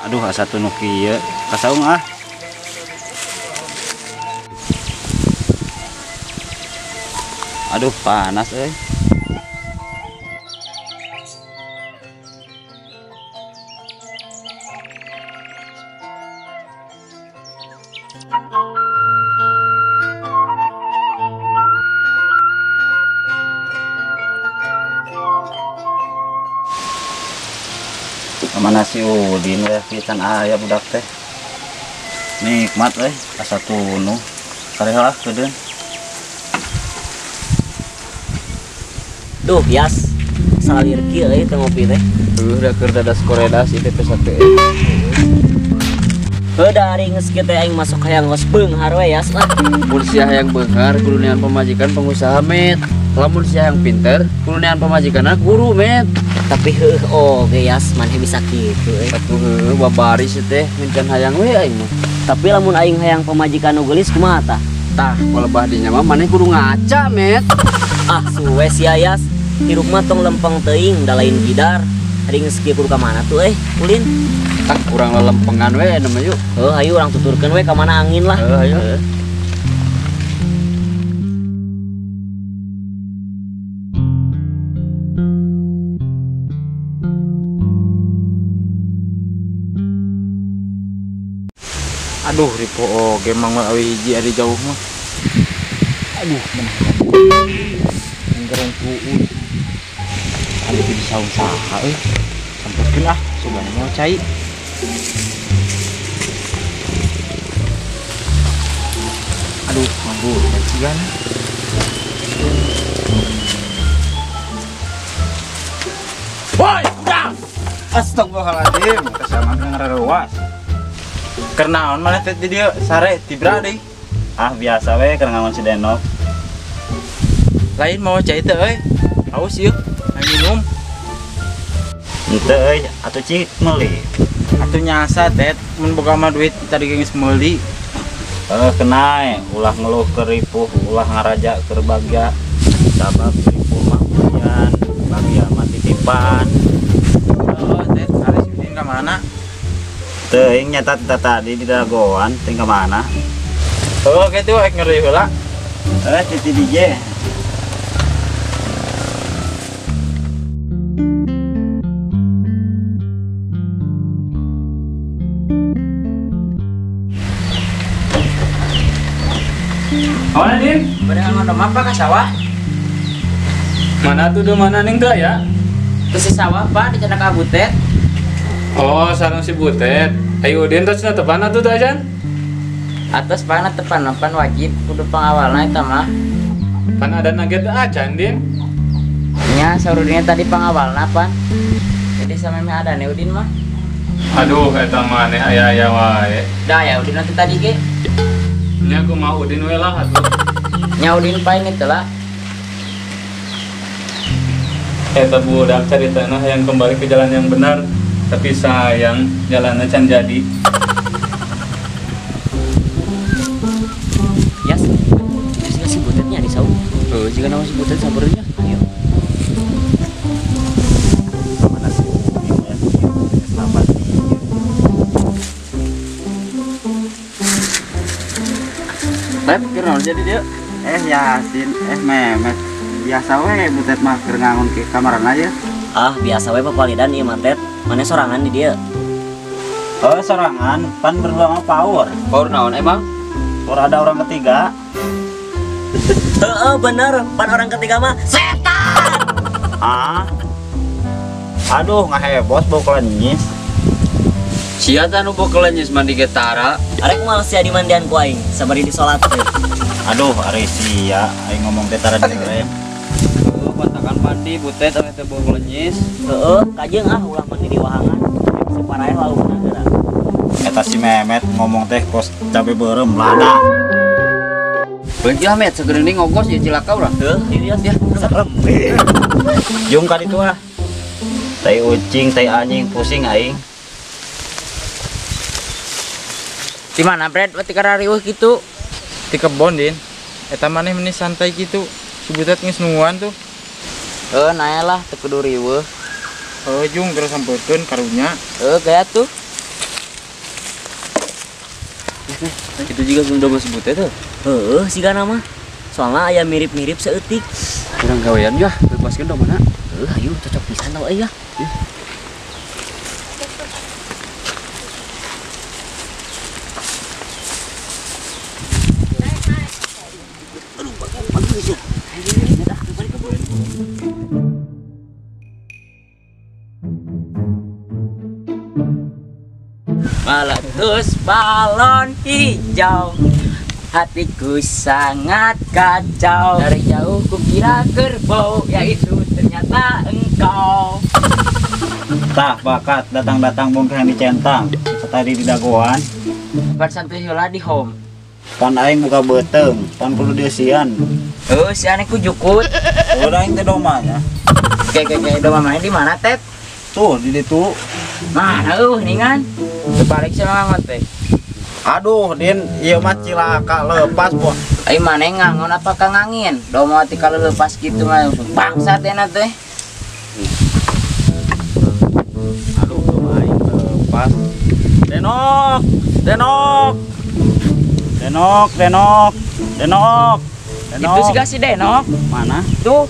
Aduh asa tunu kieu kasaung ah. Aduh panas euy. Mana si Udin we pisan aya budak teh. Nikmat euy asa tunu. Kareha kedeun. Duh, Yas. Salir kieu euy teh ngopi teh. Heuh da keur dadas koredas ieu teh pesate. Heuh da ari geus kieu teh aing masuk hayang geus beunghar we Yas lah. Mun sia hayang beunghar kudu neangan pamajikan pengusaha met. Lamun sia hayang pinter kudu neangan pamajikanna guru met. Tapi heuh oge Yas maneh bisa kitu euy. Atuh heuh babari sih teh mencan hayang we aing mah. Tapi lamun aing hayang pamajikan nu geulis kumaha tah? Tah palebah dinya mah maneh kudu ngaca met. Ah suwe sia Yas. Hirup mah tong lempeng teuing da lain gidar. Ari geus kieu kudu ka mana tuh euy ulin? Tah kurang lelempengan we nama yuk. Heuh ayo urang tuturkeun we ka mana angin lah. Heuh ayo. Aduh ripo oge mang awi hiji ari jauh mah. Aduh menang. Gerong tuun. Ari di saung saha euy. Sampurkeun ah sugana mau cai. Aduh mambu cigan. Woi, udah. Astagfirullahaladzim, kesamaan ngarewas. Keur naon maneh teh di dieu sare tibra deui. Ah biasa we keur ngangon si Denok. Lain mau cai teh euy. Haus ieu, hayang minum. Henteu euy, atuh cik meuli. Atuh nyasa tet, mun boga mah duit tadi geus meuli. Heuh kenae, ulah ngeluh keur ripuh, ulah ngaraja keur bagya. Sabab ripuh mah ujian, bagya mah titipan. Heuh tet, ari si Udin ka mana? Teuing nyata tadi di dagoan, teuing ka mana? Heuh kitu ek ngeri heula. Eh titi DJ. Mana Din? Barengan ngondom apa ka sawah? Mana tuh mana ning teu ya? Terus si sawah Pak di cenah ka Butet. Oh, sareng si Butet. Ayo Udin tos tepan atuh teh acan? Atos pana tepan pan wajib kudu pangawalna eta mah. Pan ada nugget acan Din? Nya saur Udin tadi pangawalna pan. Jadi sameme adane Udin mah. Aduh eta maneh aya-aya wae. Dah ya Udin nanti tadi ge. Nya kumaha Udin we lah atuh. Nya Udin pain itu lah. Eta budak caritana hayang kembali ke jalan yang benar, tapi sayang jalannya can jadi. Yas, terus si Butetnya di saung. Heuh, jika nama si Butet sabarnya. Ayo. Mana si Udin ya? Selamat. Tep, keur naon jadi dia? Yasin, Memet. Biasa we Butet mah keur ngangon ke kamarana aja. Ah, biasa we papalidan ieu mah Tet. Mane sorangan di dieu. Oh, sorangan, pan berdua mah power. Power naon emang? Power ada orang ketiga. Heeh, bener. Pan orang ketiga mah setan. Ah. Aduh, ngahebos bau kelenyis. Sia tah nu bau kelenyis mandi getara. Arek moal sia dimandian ku aing, sabari disolatkeun. Aduh, ari sia aing ngomong teh tara direm. Heuh, pantakan mandi Butet ame teh bau kelenyis. Heeh, kajeung ah ulah mandi di wahangan. Si paraeh laukna geura. Eta si Memet ngomong teh kos cabe beureum lada. Beunti lah Met, sageureuning ngogos ieu cilaka urang. Heuh, ieu ya serem. Jung ka ditu ah. Tai ucing, tai anjing, pusing aing. Di mana Brad? Wati karariweuh kitu. Di kebon Din. Eta maneh meni santai kitu. Si Butet geus nungguan tuh. Heuh, nae lah teu kudu riweuh. Heuh, jung terus sampeurkeun karunya. Heuh, gaya tuh. Itu juga belum domba sebutnya tuh. Heeh, sigana mah. Soalnya aya mirip-mirip seeutik. Kurang gawean ya, lepaskeun domana. Heuh, ayo cocok pisan tau euy ya. Aduh, bagus ya. Meletus balon hijau, hatiku sangat kacau. Dari jauh kukira kerbau, yaitu ternyata engkau. Tah bakat datang-datang bongkah dicentang. Tadi di dagoan. Pan santuy heula di home. Pan aing buka beuteung, pan kudu dieusian. Heuh, si aneh ku jukut. Udah aing teh domanya. Oke, doma main di mana, Tet? Tuh, di ditu. Mana eueuh ningan? Terbalik sama ngangon teh. Aduh, Din, ieu mah cilaka lepas, boh. Ai maneh ngangon apa ka ngangin? Doma ti kalau lepas gitu mah langsung bangsat enak teh. Aduh, doma aing lepas. Denok, Denok. Denok, Denok. Denok. Denok. Itu sih si Denok. Mana? Tuh.